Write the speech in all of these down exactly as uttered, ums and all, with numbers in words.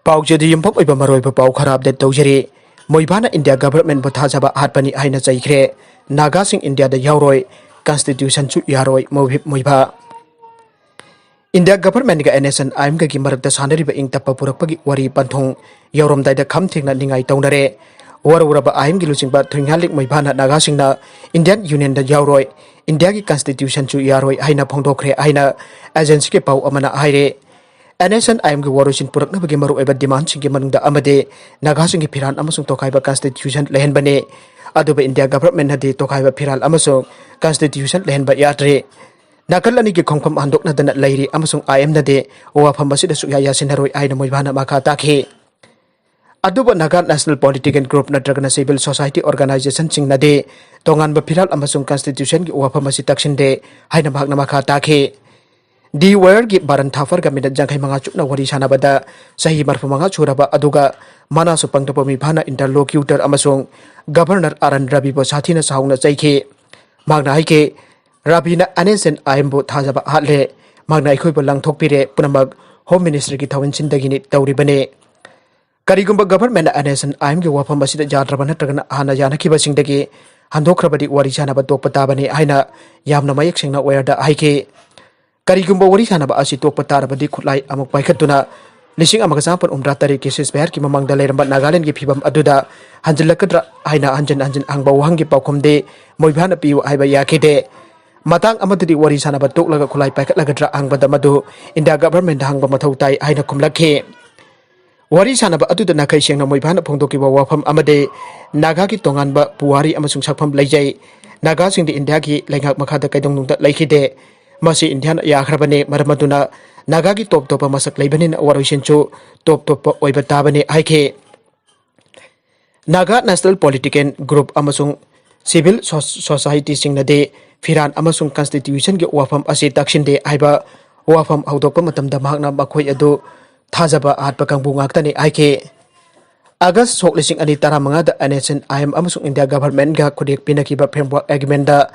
ꯄꯥꯎꯆꯦꯗ ꯌꯨꯝꯐꯝ ꯑꯣꯏꯕ ꯃꯔꯨꯑꯣꯏꯕ ꯄꯥꯎ ꯈꯔ ꯑꯞꯗꯦꯠ ꯇꯧꯖꯔꯤ꯫ ꯃꯣꯏꯕꯥꯅ ꯏꯟꯗꯤꯌꯥ ꯒꯚꯔꯟꯃꯦꯟꯕꯨ ꯊꯥꯖꯕ ꯍꯥꯠꯄꯅꯤ ꯍꯥꯏꯅ ꯆꯩꯈ꯭ꯔꯦ꯫ ꯅꯥꯒꯥꯁꯤꯡ ꯏꯟꯗꯤꯌꯥꯗ ꯌꯥꯎꯔꯣꯏ, ꯀꯟꯁꯇꯤꯇ꯭ꯌꯨꯁꯟꯁꯨ ꯌꯥꯔꯣꯏ, ꯃꯣꯍꯤꯞ ꯃꯣꯏꯕꯥ꯫ ꯏꯟꯗꯤꯌꯥ ꯒꯚꯔꯟꯃꯦꯟꯒ ꯑꯦꯟ ꯑꯦꯁ ꯑꯦꯟ ꯑꯥꯏ ꯑꯦꯝꯒꯒꯤ ꯃꯔꯛꯇ ꯁꯥꯟꯅꯔꯤꯕ ꯏꯪ ꯇꯞꯄ ꯄꯨꯔꯛꯄꯒꯤ ꯋꯥꯔꯤ ꯄꯟꯊꯨꯡ ꯌꯧꯔꯝꯗꯥꯏꯗ ꯈꯝ ꯊꯦꯡꯅ ꯅꯤꯡꯉꯥꯏ ꯇꯧꯅꯔꯦ꯫ ꯋꯥꯔꯧꯔꯕ ꯑꯥꯏ ꯑꯦꯝꯒꯤ ꯂꯨꯆꯤꯡꯕ ꯊꯨꯏꯉꯥꯂꯤꯛ ꯃꯣꯏꯕꯥꯅ ꯅꯥꯒꯥꯁꯤꯡꯅ ꯏꯟꯗꯤꯌꯥꯟ ꯌꯨꯅꯤꯌꯟꯗ ꯌꯥꯎꯔꯣꯏ, ꯏꯟꯗꯤꯌꯥꯒꯤ ꯀꯟꯁꯇꯤꯇ꯭ꯌꯨꯁꯟꯁꯨ ꯌꯥꯔꯣꯏ ꯍꯥꯏꯅ ꯐꯣꯡꯗꯣꯛꯈ꯭ꯔꯦ ꯍꯥꯏꯅ ꯑꯦꯖꯦꯟꯁꯤꯒꯤ ꯄꯥꯎ ꯑꯃꯅ ꯍꯥꯏꯔꯦ꯫ ꯑꯦꯟ ꯑꯦꯁ ꯑꯦꯟ ꯑꯥꯏ ꯑꯦꯝꯒꯤ ꯋꯥꯔꯣꯏꯁꯤꯟ ꯄꯨꯔꯛꯅꯕꯒꯤ ꯃꯔꯨꯑꯣꯏꯕ ꯗꯤꯃꯥꯟꯁꯤꯡꯒꯤ ꯃꯅꯨꯡꯗ ꯑꯃꯗꯤ ꯅꯥꯒꯥꯁꯤꯡꯒꯤ ꯐꯤꯔꯥꯜ ꯑꯃꯁꯨꯡ ꯇꯣꯈꯥꯏꯕ ꯀꯟꯁꯇꯤꯇ꯭ꯌꯨꯁꯟ ꯂꯩꯍꯟꯕꯅꯤ꯫ ꯑꯗꯨꯕꯨ ꯏꯟꯗꯤꯌꯥ ꯒꯚꯔꯟꯃꯦꯟꯅꯗꯤ ꯇꯣꯈꯥꯏꯕ ꯐꯤꯔꯥꯜ ꯑꯃꯁꯨꯡ ꯀꯟꯁꯇꯤꯇ꯭ꯌꯨꯁꯟ ꯂꯩꯍꯟꯕ ꯌꯥꯗ꯭ꯔꯤ꯫ ꯅꯥꯀꯜ ꯑꯅꯤꯒꯤ ꯈꯣꯡꯐꯝ ꯍꯟꯗꯣꯛꯅꯗꯅ ꯂꯩꯔꯤ ꯑꯃꯁꯨꯡ ꯑꯥꯏ ꯑꯦꯝꯅꯗꯤ ꯋꯥꯐꯝ ꯑꯁꯤꯗ ꯁꯨꯛꯌꯥ ꯌꯥꯁꯤꯟꯅꯔꯣꯏ ꯍꯥꯏꯅ ꯃꯣꯏꯕꯥꯅ ꯃꯈꯥ ꯇꯥꯈꯤ꯫ ꯑꯗꯨꯕꯨ ꯅꯥꯒꯥ ꯅꯦꯁꯅꯦꯜ ꯄꯣꯂꯤꯇꯤꯀꯦꯜ ꯒ꯭ꯔꯨꯞ ꯅꯠꯇ꯭ꯔꯒꯅ ꯁꯤꯚꯤꯜ ꯁꯣꯁꯥꯏꯇꯤ ꯑꯣꯔꯒꯅꯥꯏꯖꯦꯁꯟꯁꯤꯡꯅꯗꯤ ꯇꯣꯉꯥꯟꯕ ꯐꯤꯔꯥꯜ ꯑꯃꯁꯨꯡ ꯀꯟꯁꯇꯤꯇ꯭ꯌꯨꯁꯟꯒꯤ ꯋꯥꯐꯝ ꯑꯁꯤ ꯇꯛꯁꯤꯟꯗꯦ ꯍꯥꯏꯅ ꯃꯍꯥꯛꯅ ꯃꯈꯥ ꯇꯥꯈꯤ꯫ ꯗꯤ ꯋꯦꯌꯔꯒꯤ ꯕꯥꯔꯟ ꯊꯥꯐꯔꯒ ꯃꯤꯅꯠ ꯌꯥꯡꯈꯩ ꯃꯉꯥ ꯆꯨꯞꯅ ꯋꯥꯔꯤ ꯁꯥꯟꯅꯕꯗ ꯆꯍꯤ ꯃꯔꯤꯐꯨ ꯃꯉꯥ ꯁꯨꯔꯕ ꯑꯗꯨꯒ ꯃꯅꯥꯁꯨ ꯄꯪꯗꯕ ꯃꯤꯐꯥꯅ ꯏꯟꯇꯔꯂꯣꯀ꯭ꯌꯨꯇꯔ ꯑꯃꯁꯨꯡ ꯒꯚꯔꯅꯔ ꯑꯥꯔ ꯑꯦꯟ ꯔꯕꯤꯕꯨ ꯁꯥꯊꯤꯅ ꯁꯥꯎꯅ ꯆꯩꯈꯤ꯫ ꯃꯍꯥꯛꯅ ꯍꯥꯏꯈꯤ, "ꯔꯕꯤꯅ ꯑꯦꯟ ꯑꯦꯁ ꯑꯦꯟ ꯑꯥꯏ ꯑꯦꯝꯕꯨ ꯊꯥꯖꯕ ꯍꯥꯠꯂꯦ꯫ ꯃꯍꯥꯛꯅ ꯑꯩꯈꯣꯏꯕꯨ ꯂꯥꯡꯊꯣꯛꯄꯤꯔꯦ꯫ ꯄꯨꯝꯅꯃꯛ ꯍꯣꯝ ꯃꯤꯅꯤꯁꯇ꯭ꯔꯤꯒꯤ ꯊꯧꯑꯣꯏꯟꯁꯤꯟꯗꯒꯤꯅꯤ ꯇꯧꯔꯤꯕꯅꯤ꯫ ꯀꯔꯤꯒꯨꯝꯕ ꯒꯚꯔꯟꯃꯦꯟꯅ ꯑꯦꯟ ꯑꯦꯁ ꯑꯦꯟ ꯑꯥꯏ ꯑꯦꯝꯒꯤ ꯋꯥꯐꯝ ꯑꯁꯤꯗ ꯌꯥꯗ꯭ꯔꯕ ꯅꯠꯇ꯭ꯔꯒꯅ ꯍꯥꯟꯅ ꯌꯥꯅꯈꯤꯕꯁꯤꯡꯗꯒꯤ ꯍꯟꯗꯣꯛꯈ꯭ꯔꯕꯗꯤ ꯋꯥꯔꯤ ꯁꯥꯅꯕ ꯇꯣꯛꯄ ꯇꯥꯕꯅꯤ" ꯍꯥꯏꯅ ꯌꯥꯝꯅ ꯃꯌꯦꯛ ꯁꯦꯡꯅ ꯋꯦꯌꯔꯗ ꯍꯥꯏꯈꯤ꯫ "ꯀꯔꯤꯒꯨꯝꯕ ꯋꯥꯔꯤ ꯁꯥꯅꯕ ꯑꯁꯤ ꯇꯣꯛꯄ ꯇꯥꯔꯕꯗꯤ ꯈꯨꯠꯂꯥꯏ ꯑꯃꯨꯛ ꯄꯥꯏꯈꯠꯇꯨꯅ ꯂꯤꯁꯤꯡ ꯑꯃꯒ ꯆꯥꯃꯥꯄꯟ ꯍꯨꯝꯗ꯭ꯔꯥ ꯇꯔꯦꯠꯀꯤ ꯁꯤꯁꯐꯥꯌꯔꯒꯤ ꯃꯃꯥꯡꯗ ꯂꯩꯔꯝꯕ ꯅꯥꯒꯥꯂꯦꯟꯗꯒꯤ ꯐꯤꯕꯝ ꯑꯗꯨꯗ ꯍꯟꯖꯤꯜꯂꯛꯀꯗ꯭ꯔꯥ ꯍꯥꯏꯅ ꯍꯟꯖꯤꯟ ꯍꯟꯖꯤꯟ ꯍꯪꯕ ꯋꯥꯍꯪꯒꯤ ꯄꯥꯎꯈꯨꯝꯗꯤ ꯃꯣꯏꯕꯥꯅ ꯄꯤꯌꯨ ꯍꯥꯏꯕ ꯌꯥꯈꯤꯗꯦ꯫ ꯃꯇꯥꯡ ꯑꯃꯗꯗꯤ ꯋꯥꯔꯤ ꯁꯥꯅꯕ ꯇꯣꯛꯂꯒ ꯈꯨꯠꯂꯥꯏ ꯄꯥꯏꯈꯠꯂꯒꯗ꯭ꯔꯥ ꯍꯪꯕꯗ ꯃꯗꯨ ꯏꯟꯗꯤꯌꯥ ꯒꯚꯔꯟꯃꯦꯟꯗ ꯍꯪꯕ ꯃꯊꯧ ꯇꯥꯏ ꯍꯥꯏꯅ ꯈꯨꯝꯂꯛꯈꯤ꯫ ꯋꯥꯔꯤ ꯁꯥꯅꯕ ꯑꯗꯨꯗ ꯅꯥꯈꯩ ꯁꯦꯡꯅ ꯃꯣꯏꯕꯥꯅ ꯐꯣꯡꯗꯣꯛꯈꯤꯕ ꯋꯥꯐꯝ ꯑꯃꯗꯤ ꯅꯥꯒꯥꯒꯤ ꯇꯣꯉꯥꯟꯕ ꯄꯨꯋꯥꯔꯤ ꯑꯃꯁꯨꯡ ꯁꯛꯐꯝ ꯂꯩꯖꯩ꯫ ꯅꯥꯒꯥꯁꯤꯡꯗꯤ ꯏꯟꯗꯤꯌꯥꯒꯤ ꯂꯩꯉꯥꯛ ꯃꯈꯥꯗ ꯀꯩꯗꯧꯅꯨꯡꯗ ꯂꯩꯈꯤꯗꯦ꯫ ꯃꯁꯤ ꯏꯟꯗꯤꯌꯥꯅ ꯌꯥꯈ꯭ꯔꯕꯅꯤ꯫ ꯃꯔꯝ ꯑꯗꯨꯅ ꯅꯥꯒꯥꯒꯤ ꯇꯣꯞ ꯇꯣꯞꯄ ꯃꯁꯛ ꯂꯩꯕꯅꯤꯅ ꯋꯥꯔꯣꯏꯁꯤꯟꯁꯨ ꯇꯣꯞ ꯇꯣꯞꯄ ꯑꯣꯏꯕ ꯇꯥꯕꯅꯤ" ꯍꯥꯏꯈꯤ꯫ ꯅꯥꯒꯥ ꯅꯦꯁꯅꯦꯜ ꯄꯣꯂꯤꯇꯤꯀꯦꯜ ꯒ꯭ꯔꯨꯞ ꯑꯃꯁꯨꯡ ꯁꯤꯚꯤꯜ ꯁꯣ-, ꯁꯣꯁꯥꯏꯇꯤꯁꯤꯡꯅꯗꯤ ꯐꯤꯔꯥꯜ ꯑꯃꯁꯨꯡ ꯀꯟꯁꯇꯤꯇ꯭ꯌꯨꯁꯟꯒꯤ ꯋꯥꯐꯝ ꯑꯁꯤ ꯇꯛꯁꯤꯟꯗꯦ ꯍꯥꯏꯕ ꯋꯥꯐꯝ ꯍꯧꯗꯣꯛꯄ ꯃꯇꯝꯗ ꯃꯍꯥꯛꯅ ꯃꯈꯣꯏ ꯑꯗꯨ ꯊꯥꯖꯕ ꯍꯥꯠꯄ ꯀꯥꯡꯕꯨ ꯉꯥꯛꯇꯅꯤ ꯍꯥꯏꯈꯤ꯫ ꯑꯥꯒꯁ ꯁꯣꯛ ꯂꯤꯁꯤꯡ ꯑꯅꯤ ꯇꯔꯥꯃꯉꯥꯗ N S N I M ꯑꯃꯁꯨꯡ ꯏꯟꯗꯤꯌꯥ ꯒꯚꯔꯟꯃꯦꯟꯠꯒ ꯈꯨꯠꯌꯦꯛ ꯄꯤꯅꯈꯤꯕ ꯐ꯭ꯔꯦꯝꯋꯥꯔꯛ ꯑꯦꯒ꯭ꯔꯤꯃꯦꯟꯠꯗ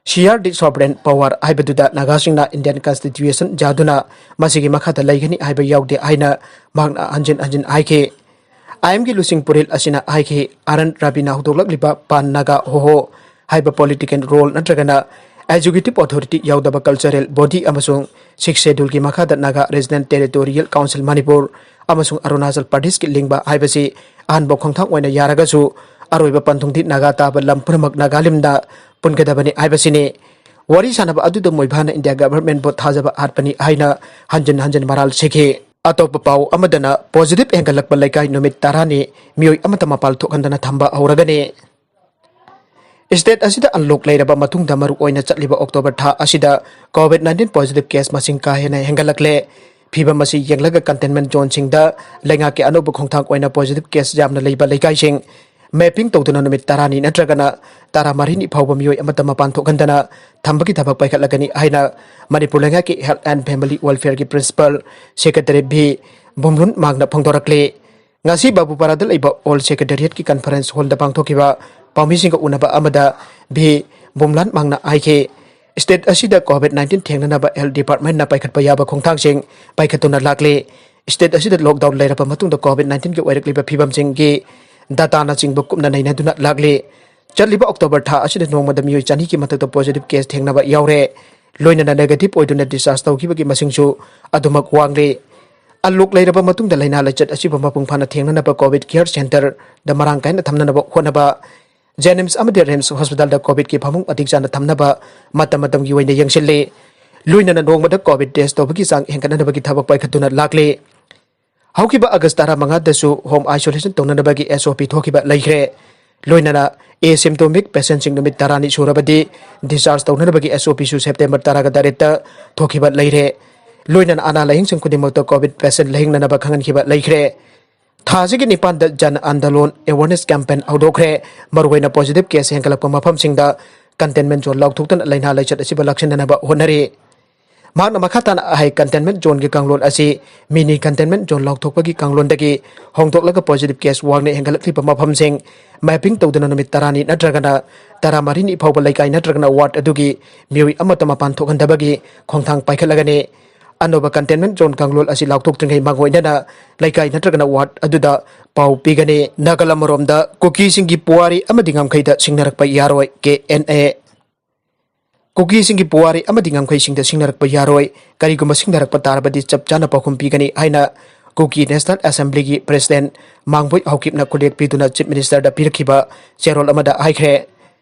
ꯁꯤ ꯑꯥꯔ ꯗꯤ ꯁꯣꯚꯔꯦꯟ ꯄꯋꯥꯔ ꯍꯥꯏꯕꯗꯨꯗ ꯅꯥꯒꯥꯁꯤꯡꯅ ꯏꯟꯗꯤꯌꯟ ꯀꯟꯁꯇꯤꯇ꯭ꯌꯨꯁꯟ ꯌꯥꯗꯨꯅ ꯃꯁꯤꯒꯤ ꯃꯈꯥꯗ ꯂꯩꯒꯅꯤ ꯍꯥꯏꯕ ꯌꯥꯎꯗꯦ ꯍꯥꯏꯅ ꯃꯍꯥꯛꯅ ꯍꯟꯖꯤꯟ ꯍꯟꯖꯤꯟ ꯍꯥꯏꯈꯤ꯫ ꯑꯥꯏ ꯑꯦꯝꯒꯤ ꯂꯨꯆꯤꯡ ꯄꯨꯔꯤꯜ ꯑꯁꯤꯅ ꯍꯥꯏꯈꯤ, ꯑꯥꯔ ꯑꯦꯟ ꯔꯕꯤꯅ ꯍꯧꯗꯣꯛꯂꯛꯂꯤꯕ ꯄꯥꯟ ꯅꯥꯒꯥ ꯍꯣꯍꯣ ꯍꯥꯏꯕ ꯄꯣꯂꯤꯇꯤꯀꯦꯜ ꯔꯣꯜ ꯅꯠꯇ꯭ꯔꯒꯅ ꯑꯦꯛꯖꯤꯀ꯭ꯌꯨꯇꯤꯚ ꯑꯣꯊꯣꯔꯤꯇꯤ ꯌꯥꯎꯗꯕ ꯀꯜꯆꯔꯦꯜ ꯕꯣꯗꯤ ꯑꯃꯁꯨꯡ ꯁꯤꯛꯁ ꯁꯦꯗ꯭ꯌꯨꯜꯒꯤ ꯃꯈꯥꯗ Naga regional territorial council Manipur ꯑꯃꯁꯨꯡ ꯑꯔꯨꯅꯥꯆꯜ ꯄ꯭ꯔꯗꯦꯁꯀꯤ ꯂꯤꯡꯕ ꯍꯥꯏꯕꯁꯤ ꯑꯍꯥꯟꯕ ꯈꯣꯡꯊꯥꯡ ꯑꯣꯏꯅ ꯌꯥꯔꯒꯁꯨ ꯑꯔꯣꯏꯕ ꯄꯟꯊꯨꯡꯗꯤ ꯅꯥꯒꯥ ꯇꯥꯕ ꯂꯝ ꯄꯨꯝꯅꯃꯛ ꯅꯥꯒꯥꯂꯦꯟꯗ ꯄꯨꯟꯒꯗꯕꯅꯤ ꯍꯥꯏꯕꯁꯤꯅꯤ꯫ ꯋꯥꯔꯤ ꯁꯥꯟꯅꯕ ꯑꯗꯨꯗ ꯃꯣꯏꯚꯥꯅ ꯏꯟꯗꯤꯌꯥ ꯒꯚꯔꯟꯃꯦꯟꯠꯕꯨ ꯊꯥꯖꯕ ꯍꯥꯠꯄꯅꯤ ꯍꯥꯏꯅ ꯍꯟꯖꯤꯟ ꯍꯟꯖꯤꯟ ꯃꯔꯥꯜ ꯁꯤꯈꯤ꯫ ꯑꯇꯣꯞꯄ ꯄꯥꯎ ꯑꯃꯗꯅ, ꯄꯣꯖꯤꯇꯤꯚ ꯍꯦꯟꯒꯠꯂꯛꯄ ꯂꯩꯀꯥꯏ ꯅꯨꯃꯤꯠ ꯇꯔꯥꯅꯤ ꯃꯤꯑꯣꯏ ꯑꯃꯠꯇ ꯃꯄꯥꯜ ꯊꯣꯛꯍꯟꯗꯅ ꯊꯝꯕ ꯍꯧꯔꯒꯅꯤ꯫ ꯁ꯭ꯇꯦꯠ ꯑꯁꯤꯗ ꯑꯟꯂꯣꯛ ꯂꯩꯔꯕ ꯃꯇꯨꯡꯗ ꯃꯔꯨ ꯑꯣꯏꯅ ꯆꯠꯂꯤꯕ ꯑꯣꯛꯇꯣꯕꯔ ꯊꯥ ꯑꯁꯤꯗ ꯀꯣꯚꯤꯗ ꯅꯥꯏꯟꯇꯤꯟ ꯄꯣꯖꯤꯇꯤꯚ ꯀꯦꯁ ꯃꯁꯤꯡ ꯀꯥ ꯍꯦꯟꯅ ꯍꯦꯟꯒꯠꯂꯛꯂꯦ꯫ ꯐꯤꯚꯝ ꯑꯁꯤ ꯌꯦꯡꯂꯒ ꯀꯟꯇꯦꯟꯃꯦꯟꯠ ꯖꯣꯟꯁꯤꯡꯗ ꯂꯩꯉꯥꯛꯀꯤ ꯑꯅꯧꯕ ꯈꯣꯡꯊꯥꯡ ꯑꯣꯏꯅ ꯄꯣꯖꯤꯇꯤꯚ ꯀꯦꯁ ꯌꯥꯝꯅ ꯂꯩꯕ ꯂꯩꯀꯥꯏꯁꯤꯡ ꯃꯦꯞꯄꯤꯡ ꯇꯧꯗꯨꯅ ꯅꯨꯃꯤꯠ ꯇꯔꯥꯅꯤ ꯅꯠꯇ꯭ꯔꯒꯅ ꯇꯔꯥꯃꯔꯤꯅꯤ ꯐꯥꯎꯕ ꯃꯤꯑꯣꯏ ꯑꯃꯠꯇ ꯃꯄꯥꯟ ꯊꯣꯛꯍꯟꯗꯅ ꯊꯝꯕꯒꯤ ꯊꯕꯛ ꯄꯥꯏꯈꯠꯂꯒꯅꯤ ꯍꯥꯏꯅ ꯃꯅꯤꯄꯨꯔ ꯂꯩꯉꯥꯛꯀꯤ ꯍꯦꯜꯊ ꯑꯦꯟ ꯐꯦꯃꯤꯂꯤ ꯋꯦꯜꯐꯤꯌꯔꯒꯤ ꯄ꯭ꯔꯤꯟꯁꯤꯄꯥꯜ ꯁꯦꯀ꯭ꯔꯦꯇꯔꯤ ꯚꯤ ꯕꯨꯝꯂꯨꯟ ꯃꯥꯡꯅ ꯐꯣꯡꯗꯣꯔꯛꯂꯤ꯫ ꯉꯁꯤ ꯕꯥꯕꯨꯄꯥꯔꯥꯗ ꯂꯩꯕ ꯑꯣꯜ ꯁꯦꯀ꯭ꯔꯦꯇꯦꯔꯤꯌꯦꯠꯀꯤ ꯀꯟꯐꯔꯦꯟꯁ ꯍꯣꯜꯗ ꯄꯥꯡꯊꯣꯛꯈꯤꯕ ꯄꯥꯎꯃꯤꯁꯤꯡꯒ ꯎꯅꯕ ꯑꯃꯗ ꯚꯤ ꯕꯨꯝꯂꯥꯟ ꯃꯥꯡꯅ ꯍꯥꯏꯈꯤ, ꯁ꯭ꯇꯦꯠ ꯑꯁꯤꯗ ꯀꯣꯚꯤꯗ ꯅꯥꯏꯟꯇꯤꯟ ꯊꯦꯡꯅꯅꯕ ꯍꯦꯜꯊ ꯗꯤꯄꯥꯔꯠꯃꯦꯟꯠꯅ ꯄꯥꯏꯈꯠꯄ ꯌꯥꯕ ꯈꯣꯡꯊꯥꯡꯁꯤꯡ ꯄꯥꯏꯈꯠꯇꯨꯅ ꯂꯥꯛꯂꯤ꯫ ꯁ꯭ꯇꯦꯠ ꯑꯁꯤꯗ ꯂꯣꯛꯗꯥꯎꯟ ꯂꯩꯔꯕ ꯃꯇꯨꯡꯗ ꯀꯣꯚꯤꯗ ꯅꯥꯏꯟꯇꯤꯟꯒꯤ ꯑꯣꯏꯔꯛꯂꯤꯕ ꯐꯤꯕꯝꯁꯤꯡꯒꯤ ꯗꯥꯇꯥꯅꯆꯤꯡꯕ ꯀꯨꯞꯅ ꯅꯩꯅꯗꯨꯅ ꯂꯥꯛꯂꯤ꯫ ꯆꯠꯂꯤꯕ ꯑꯣꯛꯇꯣꯕꯔ ꯊꯥ ꯑꯁꯤꯗ ꯅꯣꯡꯃꯗ ꯃꯤꯑꯣꯏ ꯆꯅꯤꯒꯤ ꯃꯊꯛꯇ ꯄꯣꯖꯤꯇꯤꯚ ꯀꯦꯁ ꯊꯦꯡꯅꯕ ꯌꯥꯎꯔꯦ꯫ ꯂꯣꯏꯅꯅ ꯅꯦꯒꯦꯇꯤꯚ ꯑꯣꯏꯗꯨꯅ ꯗꯤꯁꯆꯥꯔꯖ ꯇꯧꯈꯤꯕꯒꯤ ꯃꯁꯤꯡꯁꯨ ꯑꯗꯨꯃꯛ ꯋꯥꯡꯂꯤ꯫ ꯑꯟꯂꯣꯛ ꯂꯩꯔꯕ ꯃꯇꯨꯡꯗ ꯂꯥꯏꯅꯥ ꯂꯥꯏꯆꯠ ꯑꯁꯤꯕꯨ ꯃꯄꯨꯡ ꯐꯥꯅ ꯊꯦꯡꯅꯅꯕ ꯀꯣꯚꯤꯗ ꯀꯤꯌꯔ ꯁꯦꯟꯇꯔꯗ ꯃꯔꯥꯡ ꯀꯥꯏꯅ ꯊꯝꯅꯅꯕ ꯍꯣꯠꯅꯕ, ꯖꯦꯅꯤꯝꯁ ꯑꯃꯗꯤ ꯔꯤꯝꯁ ꯍꯣꯁꯄꯤꯇꯥꯜꯗ ꯀꯣꯚꯤꯗꯀꯤ ꯐꯃꯨꯡ ꯃꯇꯤꯛ ꯆꯥꯅ ꯊꯝꯅꯕ ꯃꯇꯝ ꯃꯇꯝꯒꯤ ꯑꯣꯏꯅ ꯌꯦꯡꯁꯤꯜꯂꯤ꯫ ꯂꯣꯏꯅꯅ ꯅꯣꯡꯃꯗ ꯀꯣꯚꯤꯗ ꯇꯦꯁ ꯇꯧꯕꯒꯤ ꯆꯥꯡ ꯍꯦꯟꯒꯠꯅꯅꯕꯒꯤ ꯊꯕꯛ ꯄꯥꯏꯈꯠꯇꯨꯅ ꯂꯥꯛꯂꯤ꯫ ꯍꯧꯈꯤꯕ ꯑꯥꯒꯁ ꯇꯔꯥꯃꯉꯥꯗꯁꯨ ꯍꯣꯝ ꯑꯥꯏꯁꯣꯂꯦꯁꯟ ꯇꯧꯅꯅꯕꯒꯤ ꯑꯦꯁ ꯑꯣ ꯄꯤ ꯊꯣꯛꯈꯤꯕ ꯂꯩꯈ꯭ꯔꯦ꯫ ꯂꯣꯏꯅꯅ ꯑꯦꯁꯤꯝꯇꯣꯃꯤꯛ ꯄꯦꯁꯦꯟꯠꯁꯤꯡ ꯅꯨꯃꯤꯠ ꯇꯔꯥꯅꯤ ꯁꯨꯔꯕꯗꯤ ꯗꯤꯁꯆꯥꯔꯖ ꯇꯧꯅꯅꯕꯒꯤ ꯑꯦꯁ ꯑꯣ ꯄꯤꯁꯨ ꯁꯦꯞꯇꯦꯝꯕꯔ ꯇꯔꯥꯒ ꯇꯔꯦꯠꯇ ꯊꯣꯛꯈꯤꯕ ꯂꯩꯔꯦ꯫ ꯂꯣꯏꯅꯅ ꯑꯅꯥ ꯂꯥꯏꯌꯦꯡꯁꯪ ꯈꯨꯗꯤꯡꯃꯛꯇ ꯀꯣꯚꯤꯗ ꯄꯦꯁꯦꯟꯠ ꯂꯥꯌꯦꯡꯅꯅꯕ ꯈꯪꯍꯟꯈꯤꯕ ꯂꯩꯈ꯭ꯔꯦ꯫ ꯊꯥ ꯑꯁꯤꯒꯤ ꯅꯤꯄꯥꯟꯗ ꯖꯟ ꯑꯟꯗꯣꯂꯣꯟ ꯑꯦꯋꯥꯔꯅꯦꯁ ꯀꯦꯝꯄꯦꯟ ꯍꯧꯗꯣꯛꯈ꯭ꯔꯦ꯫ ꯃꯔꯨꯑꯣꯏꯅ ꯄꯣꯖꯤꯇꯤꯚ ꯀꯦꯁ ꯍꯦꯟꯒꯠꯂꯛꯄ ꯃꯐꯝꯁꯤꯡꯗ ꯀꯟꯇꯦꯟꯃꯦꯟꯠ ꯖꯣꯟ ꯂꯥꯎꯊꯣꯛꯇꯨꯅ ꯂꯥꯏꯅꯥ ꯂꯥꯏꯆꯠ ꯑꯁꯤꯕꯨ ꯂꯥꯛꯁꯤꯟꯅꯅꯕ ꯍꯣꯠꯅꯔꯤ꯫ ꯃꯍꯥꯛꯅ ꯃꯈꯥ ꯇꯥꯅ ꯍꯥꯏ, containment zoneꯒꯤ ꯀꯥꯡꯂꯣꯟ ꯑꯁꯤ mini containment zone ꯂꯥꯎꯊꯣꯛꯄꯒꯤ ꯀꯥꯡꯂꯣꯟꯗꯒꯤ ꯍꯣꯡꯗꯣꯛꯂꯒ positive case ꯋꯥꯡꯅ ꯍꯦꯟꯒꯠꯂꯛꯂꯤꯕ ꯃꯐꯝꯁꯤꯡ mapping ꯇꯧꯗꯨꯅ ꯅꯨꯃꯤꯠ ꯇꯔꯥꯅꯤ ꯅꯠꯇ꯭ꯔꯒꯅ ꯇꯔꯥꯃꯔꯤꯅꯤ ꯐꯥꯎꯕ ꯂꯩꯀꯥꯏ ꯅꯠꯇ꯭ꯔꯒꯅ ward ꯑꯗꯨꯒꯤ ꯃꯤꯑꯣꯏ ꯑꯃꯠꯇ ꯃꯄꯥꯟ ꯊꯣꯛꯍꯟꯗꯕꯒꯤ ꯈꯣꯡꯊꯥꯡ ꯄꯥꯏꯈꯠꯂꯒꯅꯤ꯫ ꯑꯅꯧꯕ containment zone ꯀꯥꯡꯂꯣꯟ ꯑꯁꯤ ꯂꯥꯎꯊꯣꯛꯇ꯭ꯔꯤꯉꯩ ꯃꯥꯡꯑꯣꯏꯅꯅ ꯂꯩꯀꯥꯏ ꯅꯠꯇ꯭ꯔꯒꯅ ward ꯑꯗꯨꯗ ꯄꯥꯎ ꯄꯤꯒꯅꯤ꯫ ꯅꯥꯒꯜ ꯑꯃꯔꯣꯝꯗ ꯀꯨꯀꯤꯁꯤꯡꯒꯤ ꯄꯨꯋꯥꯔꯤ ꯑꯃꯗꯤ ꯉꯝꯈꯩꯗ ꯁꯤꯡꯅꯔꯛꯄ ꯌꯥꯔꯣꯏ, ꯀꯦ ꯑꯦꯟ ꯑꯦ꯫ ꯀꯨꯀꯤꯁꯤꯡꯒꯤ ꯄꯨꯋꯥꯔꯤ ꯑꯃꯗꯤ ꯉꯝꯈꯩꯁꯤꯡꯗ ꯁꯤꯡꯅꯔꯛꯄ ꯌꯥꯔꯣꯏ꯫ ꯀꯔꯤꯒꯨꯝꯕ ꯁꯤꯡꯅꯔꯛꯄ ꯇꯥꯔꯕꯗꯤ ꯆꯞ ꯆꯥꯅ ꯄꯥꯎꯈꯨꯝ ꯄꯤꯒꯅꯤ ꯍꯥꯏꯅ ꯀꯨꯀꯤ National Assemblyꯒꯤ President ꯃꯥꯡꯕꯣꯏ ꯍꯥꯎꯀꯤꯞꯅ ꯈꯨꯗꯦꯛ ꯄꯤꯗꯨꯅ Chief Ministerꯗ ꯄꯤꯔꯛꯈꯤꯕ ꯆꯦꯔꯣꯜ ꯑꯃꯗ ꯍꯥꯏꯈ꯭ꯔꯦ꯫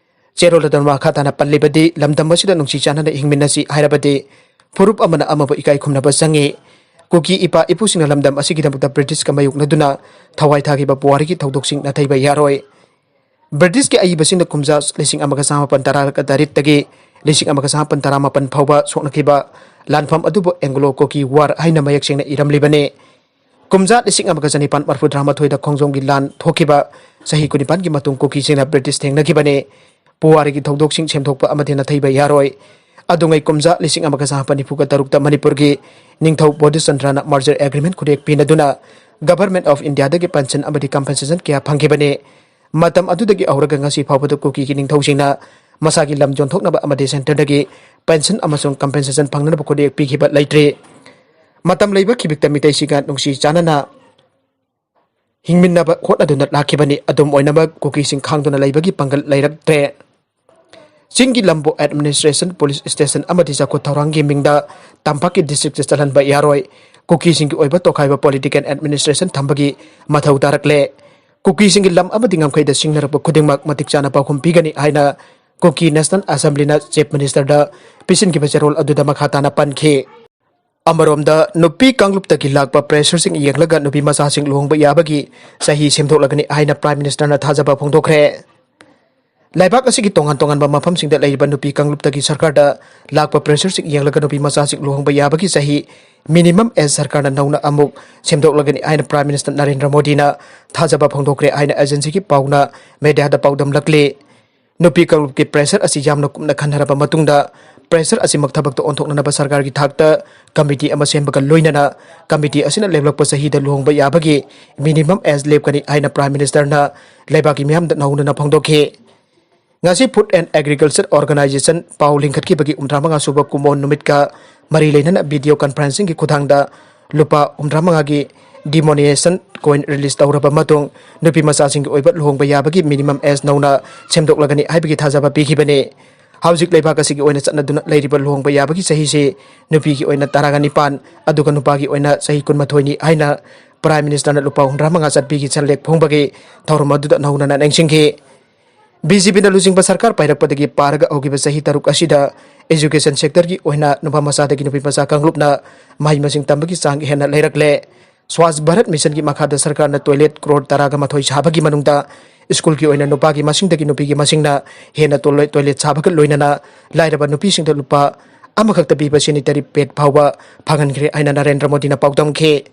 ꯆꯦꯔꯣꯜ ꯑꯗꯨꯅ ꯃꯈꯥ ꯇꯥꯅ ꯄꯜꯂꯤꯕꯗꯤ, ꯂꯝꯗꯝ ꯑꯁꯤꯗ ꯅꯨꯡꯁꯤ ꯆꯥꯟꯅꯅ ꯍꯤꯡꯃꯤꯟꯅꯁꯤ ꯍꯥꯏꯔꯕꯗꯤ ꯐꯨꯔꯨꯞ ꯑꯃꯅ ꯑꯃꯕꯨ ꯏꯀꯥꯏ ꯈꯨꯝꯅꯕ ꯆꯪꯏ꯫ ꯀꯨꯀꯤ ꯏꯄꯥ ꯏꯄꯨꯁꯤꯡꯅ ꯂꯝꯗꯝ ꯑꯁꯤꯒꯤꯗꯃꯛꯇ Britishꯀ ꯃꯥꯌꯣꯛꯅꯗꯨꯅ ꯊꯋꯥꯏ ꯊꯥꯈꯤꯕ ꯄꯨꯋꯥꯔꯤꯒꯤ ꯊꯧꯗꯣꯛꯁꯤꯡ ꯅꯥꯊꯩꯕ ꯌꯥꯔꯣꯏ꯫ Britishꯀꯤ ꯑꯏꯕꯁꯤꯡꯅ ꯀꯨꯝꯖꯥ ꯂꯤꯁꯤꯡ ꯑꯃꯒ ꯆꯥꯃꯥꯄꯟ ꯇꯔꯥ ꯇꯔꯦꯠꯇꯒꯤ ꯂꯤꯁꯤꯡ ꯑꯃꯒ ꯆꯥꯃꯥꯄꯟ ꯇꯔꯥꯃꯥꯄꯟ ꯐꯥꯎꯕ ꯁꯣꯛꯅꯈꯤꯕ ꯂꯥꯟꯐꯝ ꯑꯗꯨꯕꯨ Anglo Kuki War ꯍꯥꯏꯅ ꯃꯌꯦꯛ ꯁꯦꯡꯅ ꯏꯔꯝꯂꯤꯕꯅꯤ꯫ ꯀꯨꯝꯖꯥ ꯂꯤꯁꯤꯡ ꯑꯃꯒ ꯆꯅꯤꯄꯥꯟ ꯃꯔꯤꯐꯨꯇꯔꯥ ꯃꯥꯊꯣꯏꯗ ꯈꯣꯡꯖꯣꯝꯒꯤ ꯂꯥꯟ ꯊꯣꯛꯈꯤꯕ ꯆꯍꯤ ꯀꯨꯟꯅꯤꯄꯥꯟꯒꯤ ꯃꯇꯨꯡ ꯀꯨꯀꯤꯁꯤꯡꯅ British ꯊꯦꯡꯅꯈꯤꯕꯅꯤ꯫ ꯄꯨꯋꯥꯔꯤꯒꯤ ꯊꯧꯗꯣꯛꯁꯤꯡ ꯁꯦꯝꯗꯣꯛꯄ ꯑꯃꯗꯤ ꯅꯥꯊꯩꯕ ꯌꯥꯔꯣꯏ꯫ ꯑꯗꯨꯉꯩ ꯀꯨꯝꯖꯥ ꯂꯤꯁꯤꯡ ꯑꯃꯒ ꯆꯥꯃꯥꯄꯟ ꯅꯤꯐꯨꯒ ꯇꯔꯨꯛꯇ ꯃꯅꯤꯄꯨꯔꯒꯤ ꯅꯤꯡꯊꯧ ꯕꯣꯙꯤꯆꯟꯗ꯭ꯔꯅ merger agreement ꯈꯨꯗꯦꯛ ꯄꯤꯅꯗꯨꯅ Government of Indiaꯗꯒꯤ pension ꯑꯃꯗꯤ compensation ꯀꯌꯥ ꯐꯪꯈꯤꯕꯅꯤ꯫ ꯃꯇꯝ ꯑꯗꯨꯗꯒꯤ ꯍꯧꯔꯒ ꯉꯁꯤ ꯐꯥꯎꯕꯗ ꯀꯨꯀꯤꯒꯤ ꯅꯤꯡꯊꯧꯁꯤꯡꯅ ꯃꯁꯥꯒꯤ ꯂꯝ ꯌꯣꯟꯊꯣꯛꯅꯕ ꯑꯃꯗꯤ centreꯗꯒꯤ pension ꯑꯃꯁꯨꯡ compensation ꯐꯪꯅꯅꯕ ꯈꯨꯗꯦꯛ ꯄꯤꯈꯤꯕ ꯂꯩꯇ꯭ꯔꯤ꯫ ꯃꯇꯝ ꯂꯩꯕ ꯈꯤꯕꯤꯛꯇ ꯃꯤꯇꯩꯁꯤꯡꯒ ꯅꯨꯡꯁꯤ ꯆꯥꯟꯅꯅ ꯍꯤꯡꯃꯤꯟꯅꯕ ꯍꯣꯠꯅꯗꯨꯅ ꯂꯥꯛꯈꯤꯕꯅꯤ꯫ ꯑꯗꯨꯝ ꯑꯣꯏꯅꯃꯛ, ꯀꯨꯀꯤꯁꯤꯡ ꯈꯥꯡꯗꯨꯅ ꯂꯩꯕꯒꯤ ꯄꯥꯡꯒꯜ ꯂꯩꯔꯛꯇ꯭ꯔꯦ꯫ ꯆꯤꯡꯒꯤ ꯂꯝꯕꯨ administration, police station ꯑꯃꯗꯤ ꯆꯥꯎꯈꯠ ꯊꯧꯔꯥꯡꯒꯤ ꯃꯤꯡꯗ ꯇꯝꯄꯥꯛꯀꯤ districtꯇ ꯆꯠꯍꯟꯕ ꯌꯥꯔꯣꯏ꯫ ꯀꯨꯀꯤꯁꯤꯡꯒꯤ ꯑꯣꯏꯕ ꯇꯣꯈꯥꯏꯕ political administration ꯊꯝꯕꯒꯤ ꯃꯊꯧ ꯇꯥꯔꯛꯂꯦ꯫ ꯀꯨꯀꯤꯁꯤꯡꯒꯤ ꯂꯝ ꯑꯃꯗꯤ ꯉꯝꯈꯩꯗ ꯁꯤꯡꯅꯔꯛꯄ ꯈꯨꯗꯤꯡꯃꯛ ꯃꯇꯤꯛ ꯆꯥꯅ ꯄꯥꯎꯈꯨꯝ ꯄꯤꯒꯅꯤ ꯍꯥꯏꯅ ꯀꯨꯀꯤ National Assemblyꯅ Chief Ministerꯗ ꯄꯤꯁꯤꯟꯈꯤꯕ ꯆꯦꯔꯣꯜ ꯑꯗꯨꯗ ꯃꯈꯥ ꯇꯥꯅ ꯄꯟꯈꯤ꯫ ꯑꯃꯔꯣꯝꯗ, ꯅꯨꯄꯤ ꯀꯥꯡꯂꯨꯞꯇꯒꯤ ꯂꯥꯛꯄ pressureꯁꯤꯡ ꯌꯦꯡꯂꯒ ꯅꯨꯄꯤ ꯃꯆꯥꯁꯤꯡ ꯂꯨꯍꯣꯡꯕ ꯌꯥꯕꯒꯤ ꯆꯍꯤ ꯁꯦꯝꯗꯣꯛꯂꯒꯅꯤ ꯍꯥꯏꯅ Prime Ministerꯅ ꯊꯥꯖꯕ ꯐꯣꯡꯗꯣꯛꯈ꯭ꯔꯦ꯫ ꯂꯩꯕꯥꯛ ꯑꯁꯤꯒꯤ ꯇꯣꯉꯥꯟ ꯇꯣꯉꯥꯟꯕ ꯃꯐꯝꯁꯤꯡꯗ ꯂꯩꯔꯤꯕ ꯅꯨꯄꯤ ꯀꯥꯡꯂꯨꯞꯇꯒꯤ ꯁꯔꯀꯥꯔꯗ ꯂꯥꯛꯄ pressureꯁꯤꯡ ꯌꯦꯡꯂꯒ ꯅꯨꯄꯤ ꯃꯆꯥꯁꯤꯡ ꯂꯨꯍꯣꯡꯕ ꯌꯥꯕꯒꯤ ꯆꯍꯤ minimum age ꯁꯔꯀꯥꯔꯅ ꯅꯧꯅ ꯑꯃꯨꯛ ꯁꯦꯝꯗꯣꯛꯂꯒꯅꯤ ꯍꯥꯏꯅ Prime Minister ꯅꯔꯦꯟꯗ꯭ꯔ ꯃꯣꯗꯤꯅ ꯊꯥꯖꯕ ꯐꯣꯡꯗꯣꯛꯈ꯭ꯔꯦ ꯍꯥꯏꯅ agencyꯒꯤ ꯄꯥꯎꯅ mediaꯗ ꯄꯥꯎꯗꯝꯂꯛꯂꯤ꯫ ꯅꯨꯄꯤ ꯀꯥꯡꯂꯨꯞꯀꯤ pressure ꯑꯁꯤ ꯌꯥꯝꯅ ꯀꯨꯞꯅ ꯈꯟꯅꯔꯕ ꯃꯇꯨꯡꯗ pressure ꯑꯁꯤꯃꯛ ꯊꯕꯛꯇ ꯑꯣꯟꯊꯣꯛꯅꯅꯕ ꯁꯔꯀꯥꯔꯒꯤ ꯊꯥꯛꯇ committee ꯑꯃ ꯁꯦꯝꯕꯒ ꯂꯣꯏꯅꯅ committee ꯑꯁꯤꯅ ꯂꯦꯞꯂꯛꯄ ꯆꯍꯤꯗ ꯂꯨꯍꯣꯡꯕ ꯌꯥꯕꯒꯤ minimum age ꯂꯦꯞꯀꯅꯤ ꯍꯥꯏꯅ Prime Ministerꯅ ꯂꯩꯕꯥꯛꯀꯤ ꯃꯤꯌꯥꯝꯗ ꯅꯧꯅꯅ ꯐꯣꯡꯗꯣꯛꯈꯤ꯫ ꯉꯁꯤ Food and Agriculture Organisation ꯄꯥꯎ ꯂꯤꯡꯈꯠꯈꯤꯕꯒꯤ ꯍꯨꯝꯗ꯭ꯔꯥ ꯃꯉꯥ ꯁꯨꯕ ꯀꯨꯝꯑꯣꯟ ꯅꯨꯃꯤꯠꯀ ꯃꯔꯤ ꯂꯩꯅꯅ video conferencingꯒꯤ ꯈꯨꯠꯊꯥꯡꯗ ꯂꯨꯄꯥ ꯍꯨꯝꯗ꯭ꯔꯥ ꯃꯉꯥꯒꯤ diminution coin release ꯇꯧꯔꯕ ꯃꯇꯨꯡ ꯅꯨꯄꯤ ꯃꯆꯥꯁꯤꯡꯒꯤ ꯑꯣꯏꯕ ꯂꯨꯍꯣꯡꯕ ꯌꯥꯕꯒꯤ minimum age ꯅꯧꯅ ꯁꯦꯝꯗꯣꯛꯂꯒꯅꯤ ꯍꯥꯏꯕꯒꯤ ꯊꯥꯖꯕ ꯄꯤꯈꯤꯕꯅꯤ꯫ ꯍꯧꯖꯤꯛ ꯂꯩꯕꯥꯛ ꯑꯁꯤꯒꯤ ꯑꯣꯏꯅ ꯆꯠꯅꯗꯨꯅ ꯂꯩꯔꯤꯕ ꯂꯨꯍꯣꯡꯕ ꯌꯥꯕꯒꯤ ꯆꯍꯤꯁꯤ ꯅꯨꯄꯤꯒꯤ ꯑꯣꯏꯅ ꯇꯔꯥꯒ ꯅꯤꯄꯥꯟ, ꯑꯗꯨꯒ ꯅꯨꯄꯥꯒꯤ ꯑꯣꯏꯅ ꯆꯍꯤ ꯀꯨꯟꯃꯥꯊꯣꯏꯅꯤ ꯍꯥꯏꯅ Prime Ministerꯅ ꯂꯨꯄꯥ ꯍꯨꯝꯗ꯭ꯔꯥ ꯃꯉꯥ ꯆꯠꯄꯤꯒꯤ ꯁꯦꯜꯂꯦꯛ ꯐꯣꯡꯕꯒꯤ ꯊꯧꯔꯝ ꯑꯗꯨꯗ ꯅꯧꯅꯅ ꯅꯤꯡꯁꯤꯡꯈꯤ꯫ BJPꯅ ꯂꯨꯆꯤꯡꯕ ꯁꯔꯀꯥꯔ ꯄꯥꯏꯔꯛꯄꯗꯒꯤ ꯄꯥꯔꯒ ꯍꯧꯈꯤꯕ ꯆꯍꯤ ꯇꯔꯨꯛ ꯑꯁꯤꯗ education sectorꯒꯤ ꯑꯣꯏꯅ ꯅꯨꯄꯥ ꯃꯆꯥꯗꯒꯤ ꯅꯨꯄꯤ ꯃꯆꯥ ꯀꯥꯡꯂꯨꯞꯅ ꯃꯍꯩ ꯃꯁꯤꯡ ꯇꯝꯕꯒꯤ ꯆꯥꯡ ꯍꯦꯟꯅ ꯂꯩꯔꯛꯂꯦ꯫ Swachh Bharat Missionꯒꯤ ꯃꯈꯥꯗ ꯁꯔꯀꯥꯔꯅ toilet crore ꯇꯔꯥꯒ ꯃꯥꯊꯣꯏ ꯁꯥꯕꯒꯤ ꯃꯅꯨꯡꯗ schoolꯒꯤ ꯑꯣꯏꯅ ꯅꯨꯄꯥꯒꯤ ꯃꯁꯤꯡꯗꯒꯤ ꯅꯨꯄꯤꯒꯤ ꯃꯁꯤꯡꯅ ꯍꯦꯟꯅ toilet, toilet ꯁꯥꯕꯒ ꯂꯣꯏꯅꯅ ꯂꯥꯏꯔꯕ ꯅꯨꯄꯤꯁꯤꯡꯗ ꯂꯨꯄꯥ ꯑꯃꯈꯛꯇ ꯄꯤꯕ sanitary pad ꯐꯥꯎꯕ ꯐꯪꯍꯟꯈ꯭ꯔꯦ ꯍꯥꯏꯅ ꯅꯔꯦꯟꯗ꯭ꯔ ꯃꯣꯗꯤꯅ ꯄꯥꯎꯗꯝꯈꯤ꯫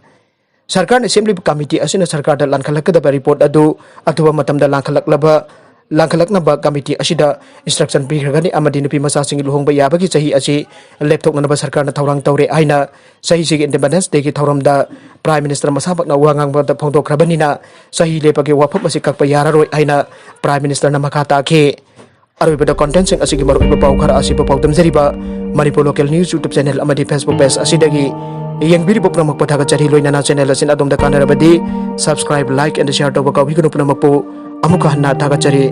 ꯁꯔꯀꯥꯔꯅ ꯁꯦꯝꯂꯤꯕ committee ꯑꯁꯤꯅ ꯁꯔꯀꯥꯔꯗ ꯂꯥꯟꯈꯠꯂꯛꯀꯗꯕ report ꯑꯗꯨ ꯑꯊꯨꯕ ꯃꯇꯝꯗ ꯂꯥꯟꯈꯠꯂꯛꯂꯕ, ꯂꯥꯟꯈꯠꯂꯛꯅꯕ committee ꯑꯁꯤꯗ instruction ꯄꯤꯈ꯭ꯔꯒꯅꯤ ꯑꯃꯗꯤ ꯅꯨꯄꯤ ꯃꯆꯥꯁꯤꯡꯒꯤ ꯂꯨꯍꯣꯡꯕ ꯌꯥꯕꯒꯤ ꯆꯍꯤ ꯑꯁꯤ ꯂꯦꯞꯊꯣꯛꯅꯅꯕ ꯁꯔꯀꯥꯔꯅ ꯊꯧꯔꯥꯡ ꯇꯧꯔꯦ ꯍꯥꯏꯅ ꯆꯍꯤꯁꯤꯒꯤ Independence Dayꯒꯤ ꯊꯧꯔꯝꯗ Prime Minister ꯃꯁꯥꯃꯛꯅ ꯋꯥ ꯉꯥꯡꯕꯗ ꯐꯣꯡꯗꯣꯛꯈ꯭ꯔꯕꯅꯤꯅ ꯆꯍꯤ ꯂꯦꯞꯄꯒꯤ ꯋꯥꯐꯝ ꯑꯁꯤ ꯀꯛꯄ ꯌꯥꯔꯔꯣꯏ ꯍꯥꯏꯅ Prime Ministerꯅ ꯃꯈꯥ ꯇꯥꯈꯤ꯫ ꯑꯔꯣꯏꯕꯗ contentꯁꯤꯡ ꯑꯁꯤꯒꯤ ꯃꯔꯨꯑꯣꯏꯕ ꯄꯥꯎ ꯈꯔ ꯑꯁꯤꯕꯨ ꯄꯥꯎꯗꯝꯖꯔꯤꯕ Manipur Local News YouTube channel ꯑꯃꯗꯤ Facebook page ꯑꯁꯤꯗꯒꯤ ꯌꯦꯡꯕꯤꯔꯤꯕ ꯄꯨꯝꯅꯃꯛꯄꯨ ꯊꯥꯒꯠꯆꯔꯤ꯫ ꯂꯣꯏꯅꯅ channel ꯑꯁꯤꯅ ꯑꯗꯣꯝꯗ ꯀꯥꯟꯅꯔꯕꯗꯤ subscribe, like and share ꯇꯧꯕ ꯀꯥꯎꯕꯤꯒꯅꯨ꯫ ꯄꯨꯝꯅꯃꯛꯄꯨ ꯑꯃꯨꯛꯀ ꯍꯟꯅ ꯊꯥꯒꯠꯆꯔꯤ꯫